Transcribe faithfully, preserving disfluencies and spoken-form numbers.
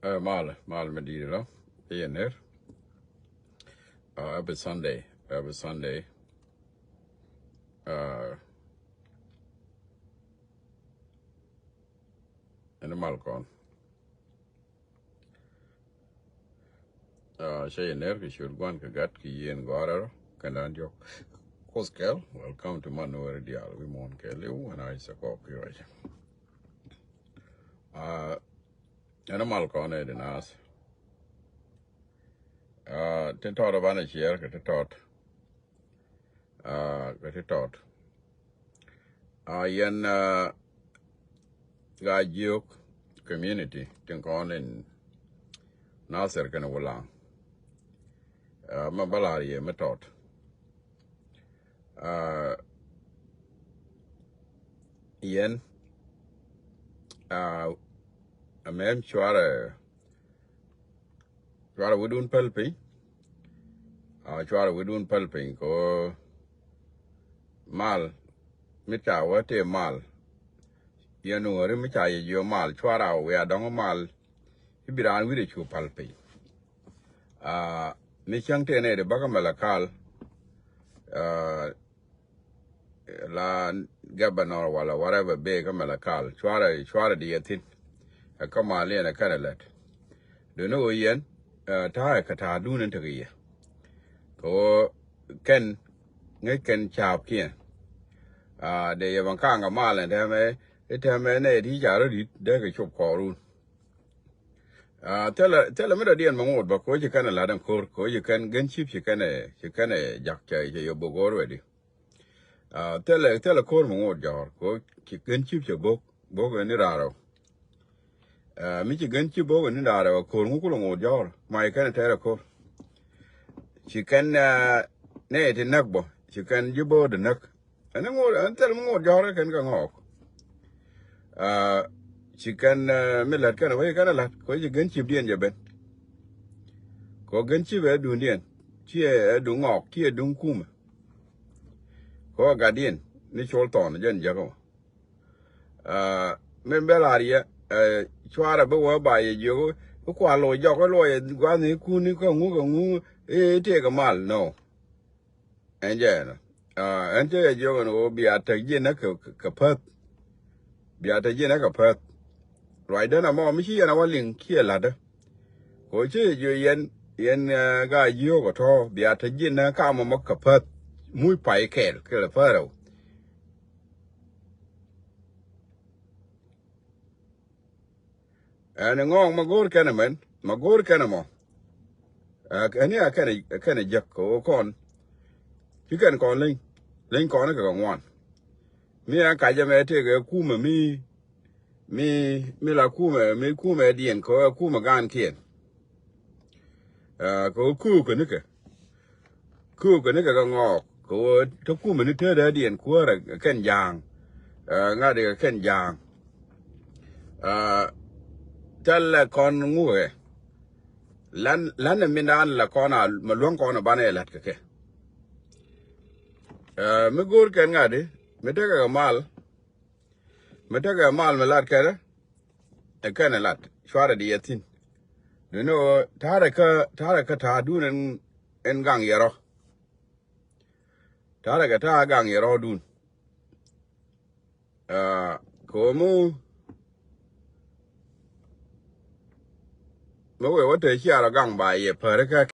Ɛ, mal, mal mi di̱i̱t lɔ. I̱ yɛ ner. Ɛ, happy Sunday. Happy Sunday. Ɛ, ɛn mal kɔn. Ɛ, cä yɛ ner kɛ ciöt Gua̱n kɛ Gat kɛ Yiëë Gɔaa rɛl kɛn dan diɔ̱k. Kuoth kɛl, welcome to Manuel diaal wi̱i̱ muɔ̱ɔ̱n kɛɛliw, ɛn a Isaac Kɔk Kiwɛc. Ɛ, ɛn mal kɔn ɛ di naath. Ɛ, ti tɔt ɛ banɛ ciɛɛr kɛ ti tɔt. Ɛ, kɛ ti tɔt. Ɛ, yɛn, ɛ, Gaa-jiök community tin kɔn in Nasir kɛnɛ Wulaŋ. Ɛ, mɛ bä la̱r yɛ mi tɔt. Ɛ, yɛn, ɛ, ɛmɛ cuarɛ, cuarɛ wi̱dun päl piny. Ɛ, cuarɛ wi̱dun päl piny kɛ ɣöö mal mi ca wä tëë mal. Yɛn nuɔ̱ɔ̱ri mi ca yɛ jiö mal cuarɛ a wiaa dɔ̱ŋ mal. I̱ bi raan wi̱cdɛ cu päl piny. Ɛ, mi cäŋ tëë nɛy ti bäkä Malakal. Ɛ, la governor wala whatever bee kä Malakal cuarɛ, cuarɛ di yɛ thi̱n. Ɛ kä mal yɛn ɛ kɛnɛ lät. Duni ɣöö yɛn, ɛ, ta̱a̱ ɛ kɛ ta̱a̱dun in tekɛ yɛ. Kɛ ɣöö kɛn ŋäc kɛn ca̱a̱pkiɛn. Ɛ, dee yɛ ban ka̱a̱ŋ kɛ mal ɛn tɛmɛ, i̱ tɛmɛ nɛy ti ca rɔ̱ di̱t dee kɛ cop kɔɔrun. Ɛ, thilɛ, thilɛ mi dɔ̱diɛn mɛ ŋot bä kɛ ɣöö ci kɛn ɛ la̱t ɛn ko̱r kɛ ɣöö ci kɛn gɛn cip ci kɛn ɛ, ci kɛn ɛ jak cɛ, cɛ yɛ bok ɣöö ruɛdi. Ɛ, thilɛ, thilɛ ko̱r mi ŋot jɔ̱ɔ̱r kɛ ɣöö ci gɛn cip cɛ bok, bok ɛ ni raar ɛ. Ɛ, mi ci gɛn cip bok ɛ ni raar ɛ ko̱r ŋu kulɛ ŋot jɔ̱ɔ̱r ma ci kɛn ɛ tɛr ɛ ko̱r. Ci kɛn, ɛ, nɛy ti näk bä ci kɛn ji̱ bo̱o̱r di näk. Ɛn ŋot, ɛn thil mi ŋot jɔ̱ɔ̱r kɛn kɛ ŋɔɔk. Ɛ, ci kɛn, ɛ, mi la̱t kɛn ɛ wec kɛn ɛ la̱t kɛ ɣöö ci gɛn cipdiɛn jɛ ben. Kɛ ɣöö gɛn cip ɛ duundiɛn ci ɛ duŋ ŋɔɔk ci ɛ duŋ kumɛ. Kɛ ɣöö gatdiɛn ni col thɔn jɛn jäkä mɔ. Ɛ, min bɛ la̱r yɛ, ɛ, cuarɛ bi wä ba yɛ jiök i̱ kual loc jɔk i̱ luɔc ɛ gua̱thnikun i̱ kä ŋu kä ŋu i̱ tëëkɛ mal nɔ. Ɛn jɛ ɛnɔ. Ɛ, ɛn cä yɛ jiök ɛn ɣöö bia tek ji̱n ɛ kɛ, kɛ päth. Bia tek ji̱n ɛ kɛ päth. Ruacdän ɛmɔ mi ci yɛn ɛ wä liŋ kiɛ la̱tdä. Kɛ ɣöö cä yɛ jiök yɛn, yɛn, ɛ, Gaa-jiök ɛ tɔ̱ bia tek ji̱n ɛ kamɛ mɔ kɛ päth. Muc pay kɛɛl kɛl ɛ päth rɛw. Ɛn ŋɔɔŋ ma go̱o̱r kɛn ɛmɛn ma go̱o̱r kɛn ɛmɔ. Ɛ, ɛn i̱ a kɛn ɛ, kɛn ɛ jek kɛ ɣöö kɔn ci kɛn kɔn leny, leny kɔn kɛ kɛ ŋuan. Mi ɛn kac ɛmɛ tëëkɛ kumɛ mi, mi, mi la kumɛ, mi kumɛ diɛn kɛ ɣöö kumɛ gaankiɛn. Ɛ, kɛ ɣöö köökɛ nikɛ. Köökɛ nikɛ kɛ ŋɔɔk kɛ ɣöö te kumɛ ni te dee diɛn kuäärɛ kɛn ja̱a̱ŋ. Ɛ, ŋa̱t ikɛ kɛn ja̱a̱ŋ. Ɛ, thilɛ kɔn ŋukɛ. Lan, lan ɛ mindan la kɔn a ma luäŋ kɔn ɛ banɛ la̱t kɛ kɛ. Ɛ, mi go̱o̱r kɛn ŋa̱t i̱ mi tekɛ kɛ mal. Mi tekɛ mal mi lat kɛnɛ ɛ kɛnɛ lat cuarɛ di yɛ thi̱n. Duundɛ ɣöö ta̱rɛ kä, ta̱rɛ kä ta̱a̱dun ɛn, ɛn gaŋ yɛ rɔ. Ta̱rɛ kɛ ta̱a̱ gaŋ yɛ rɔɔdun. Ɛ, ko̱mu mi wee wä te ciarɔ gaŋ ba yɛ päri kä